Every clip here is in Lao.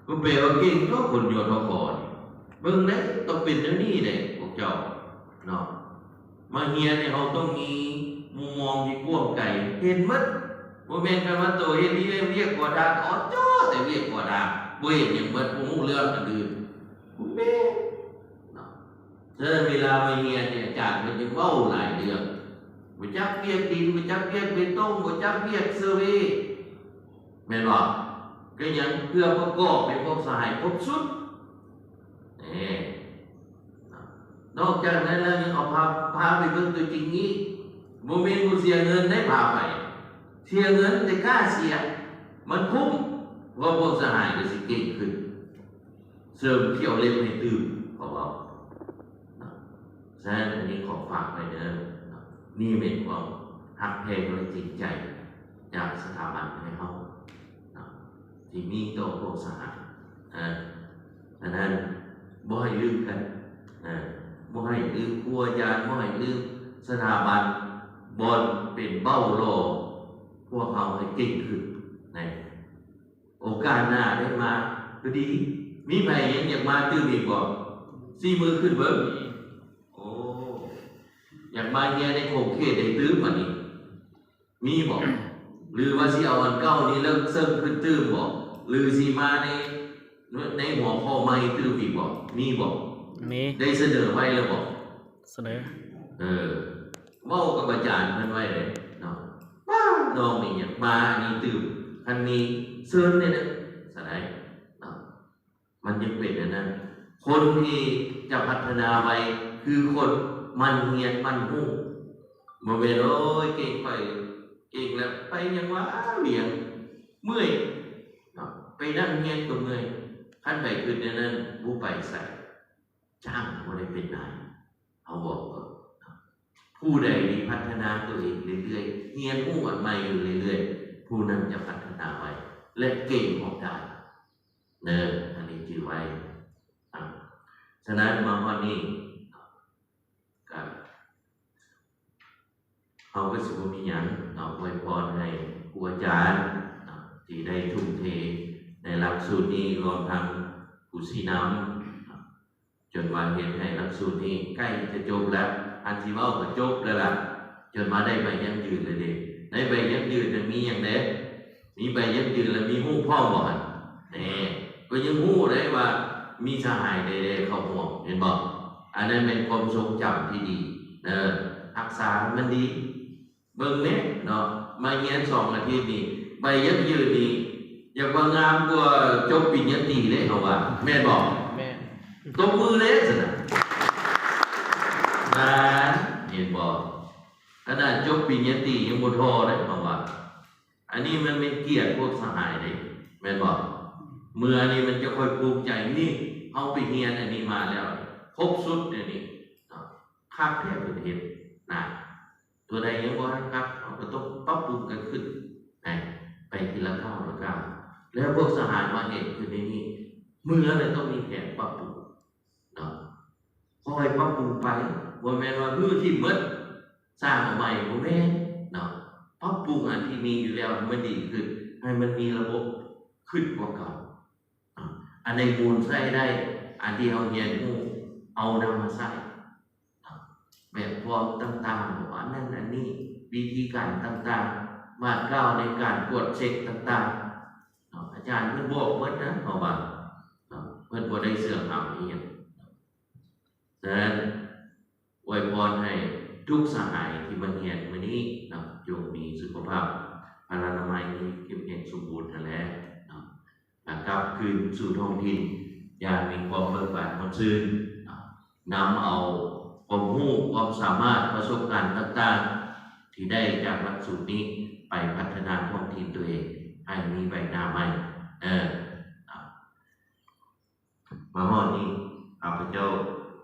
ກໍແປວ່າເກັ່ງຕົວະ ຄົນ ຍທຂ ນີ້ ເບິ່ງເດ້ ຕ້ອງເປັນແນວນີ້ເດ້ພວກເຈົ້າເນາະ. ມາຮຽນນີ້ເຮົາຕ້ອງມີມຸມມອງທີ່ກວ້າງໄກ ເຫັນໝົດ. ບໍ່ແມ່ນຄັນວ່າໂຕເຮັດວຽກ ວຽກຂົວທາງ ອໍ ຈໍແຕ່ວຽກຂົວທາງ ບໍ່ເຫັນຫຍັງໝົດ ບໍ່ຮູ້ເລື່ອງອັນອື່ນ ບໍ່ແມ່ນເນາະ. ສະນັ້ນເວລາມາຮຽນນີ້ ອາຈານເພິ່ນຈະເວົ້າຫຼາຍເລື່ອງ ບໍ່ຈັກວຽກດິນ ບໍ່ຈັກວຽກເບຕົງ ບໍ່ຈັກວຽກເຊີເວ ແມ່ນບໍ່? ກໍຍັງເພື່ອປະກອບໃຫ້ພວກສະຫາຍຄົບຊຸດ. ແນ່ ນອກຈາກນັ້ນແລ້ວຍັງເອົາພາ ພາໄປເບິ່ງຕົວຈິງອີກ. ບໍ່ແມ່ນບໍ່ເສຍເງິນໄດ້ພາໄປ ເສຍເງິນແຕ່ກ້າເສຍ ມັນຄຸ້ມ ເພາະພວກສະຫາຍກໍຊິເກັ່ງຂຶ້ນ ເສີມຂ້ຽວເລັບໃຫ້ຕື່ມ ເຂົາເວົ້າເນາະ. ສະນັ້ນອັນນີ້ຂໍຝາກໄວ້ເດີເນາະ ນີ້ແມ່ນຄວາມຮັກແພງ ແລະ ຈິງໃຈຈາກສະຖາບັນໃຫ້ເຮົາເນາະ ທີ່ມີຕໍ່ພວກສະຫາຍ. ເອີ ສະນັ້ນບໍ່ໃຫ້ລືມກັນ ເອີ ບໍ່ໃຫ້ລືມຄູອາຈານ ບໍ່ໃຫ້ລືມສະຖາບັນ ບ່ອນເປັນເບົ້າຫຼໍ່ພວກເຮົາໃຫ້ເກັ່ງຂຶ້ນນະ. ໂອກາດໜ້າໄດ້ມາກໍດີ. ມີໃຜຍັງຢາກມາຕື່ມອີກບໍ່? ຊີ້ມືຂຶ້ນເບິ່ງ. ໂອ້ ຢາກມາຮຽນໃນຂົງເຂດໃດຕື່ມບາດນີ້ ມີບໍ່? ຫຼືວ່າຊິເອົາອັນເກົ່ານີ້ເລີກເຊິ່ງຂຶ້ນຕື່ມບໍ່? ຫຼືຊິມາໃນ ໃນຫົວຂໍ້ໃໝ່ຕື່ມອີກບໍ່? ມີບໍ່? ມີ ໄດ້ສະເໜີໄວ້ແລ້ວບໍ່? ສະເໜີ ເອີ ເວົ້າກັບອາຈານເພິ່ນໄວ້ເດ້ເນາະ ວ່ານ້ອງນີ້ຢາກມາອັນນີ້ຕື່ມ ຄັນມີເຊີນແດ່ເດີ ສະໄດ໋ເນາະ. ມັນຈຶ່ງເປັນອັນນັ້ນ ຄົນທີ່ຈະພັດທະນາໄວຄືຄົນໝັ່ນຮຽນໝັ່ນຮູ້ ບໍ່ແມ່ນ ໂອ້ຍ ເກັ່ງ ຂ້ອຍເກັ່ງແລ້ວ ໄປຫຍັງວະ ວຽງ ເມື່ອຍເນາະ ໄປນັ່ງຮຽນກໍເມື່ອຍ. ຄັນໄປຄິດແນວນັ້ນ ບໍ່ໄປໃສ ຈ້າງບໍ່ໄດ້ເປັນນາຍ ເຮົາບອກເນາະ. ຜູ້ໃດທີ່ພັດທະນາຕົວເອງເລື້ອຍໆ ຮຽນຮູ້ອັນໃໝ່ຢູ່ເລື້ອຍໆ ຜູ້ນັ້ນຈະພັດທະນາໄວ ແລະ ເກັ່ງອອກໄດ້ເດີ ອັນນີ້ຈື່ໄວ້. ສະນັ້ນມາຮອດນີ້ກໍ ເຮົາກໍຊິບໍ່ມີຫຍັງເນາະ ອວຍພອນໃຫ້ຄູອາຈານເນາະ ທີ່ໄດ້ທຸ່ມເທໃນຫຼັກສູດນີ້ ລວມທັງຜູ້ຊີ້ນຳເນາະ ຈົນວ່າເຮັດໃຫ້ຫຼັກສູດນີ້ໃກ້ຈະຈົບແລ້ວ ອັນທີ່ເວົ້າກໍຈົບແລ້ວລະ ຈົນວ່າໄດ້ໃບຢັ້ງຢືນແລ້ວເດ້. ໃນໃບຢັ້ງຢືນນັ້ນມີຫຍັງແດ່? ມີໃບຢັ້ງຢືນ ແລະ ມີຮູບພ້ອມບໍ່ຫັ້ນ? ແນ່ ກໍຍັງຮູ້ໄດ້ວ່າມີສະຫາຍໃດໆເຂົ້າຮ່ວມ ເຫັນບໍ່? ອັນນັ້ນແມ່ນຄວາມຊົງຈຳທີ່ດີເດີ ຮັກສາໃຫ້ມັນດີ. ເບິ່ງແນ່ເນາະ ມາຮຽນສອງອາທິດນີ້ ໃບຢັ້ງຢືນນີ້ ຢາກວ່າງາມກວ່າຈົບປິນຍາຕີເດ້ ເຮົາວ່າ ແມ່ນບໍ່? ແມ່ນ ຕົບມືແດ່ຊັ້ນນະ. ນັ້ນ ເຫັນບໍ່? ຂະໜາດຈົບປິນຍາຕີຍັງບໍ່ທໍ່ເດ້ ເຮົາວ່າ. ອັນນີ້ມັນແມ່ນກຽດພວກສະຫາຍເດ້ ແມ່ນບໍ່? ເມື່ອນີ້ມັນຈະຄ່ອຍພູມໃຈ ນີ້ ເຮົາໄປຮຽນອັນນີ້ມາແລ້ວ ຄົບຊຸດແນວນີ້ເນາະ ຄັກແທ້ເພິ່ນເຮັດນະ. ຕົວໃດຍັງບໍ່ທັນຄັກ ເຮົາກໍຕ້ອງປັບປຸງກັນຂຶ້ນ ໃຫ້ໄປທີລະກ້າວລະກ້າວ. ແລ້ວພວກສະຫາຍມາເຫັນຂຶ້ນໃນນີ້ ເມື່ອນັ້ນຕ້ອງມີແຜນປັບປຸງເນາະ ຄ່ອຍປັບປຸງໄປ ບໍ່ແມ່ນວ່າຮື້ຖິ້ມໝົດ ສ້າງເອົາໃໝ່ ບໍ່ແມ່ນເນາະ. ປັບປຸງອັນທີ່ມີຢູ່ແລ້ວໃຫ້ມັນດີຂຶ້ນ ໃຫ້ມັນມີລະບົບຂຶ້ນກວ່າເກົ່າ. ອັນໃດໝູນໃຊ້ໄດ້ ອັນທີ່ເຮົາຮຽນຮູ້ ເອົານຳມາໃຊ້ ແບບຟອມຕ່າງໆ ອັນນັ້ນອັນນີ້ ວິທີການຕ່າງໆ ບາດກ້າວໃນການກວດເຊັກຕ່າງໆ ອາຈານເພິ່ນບອກເບິດນະ ເພາະວ່າເພິ່ນບໍ່ໄດ້ເຊື່ອງຫ້າມອີ່ຫຍັງ. ສະນັ້ນ ອວຍພອນໃຫ້ທຸກສະຫາຍທີ່ມາຮຽນມື້ນີ້ເນາະ ຈົ່ງມີສຸຂະພາບພະລານາໄມທີ່ເຂັ້ມແຂງສົມບູນຫັ້ນແຫຼະເນາະ ແລະ ກັບຄືນສູ່ທ້ອງຖິ່ນຢ່າງມີຄວາມເບີກບານມ່ວນຊື່ນເນາະ. ນຳເອົາຄວາມຮູ້ ຄວາມສາມາດ ປະສົບການຕ່າງໆ ທີ່ໄດ້ຈາກຫຼັກສູດນີ້ ໄປພັດທະນາທ້ອງຖິ່ນຕົວເອງ ໃຫ້ມີໃບໜ້າໃໝ່ເດີ. ມາຮອດນີ້ ຂ້າພະເຈົ້າ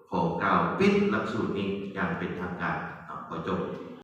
ຂໍກ່າວປິດຫຼັກສູດນີ້ຢ່າງເປັນທາງການເນາະ ຂໍຈົບ.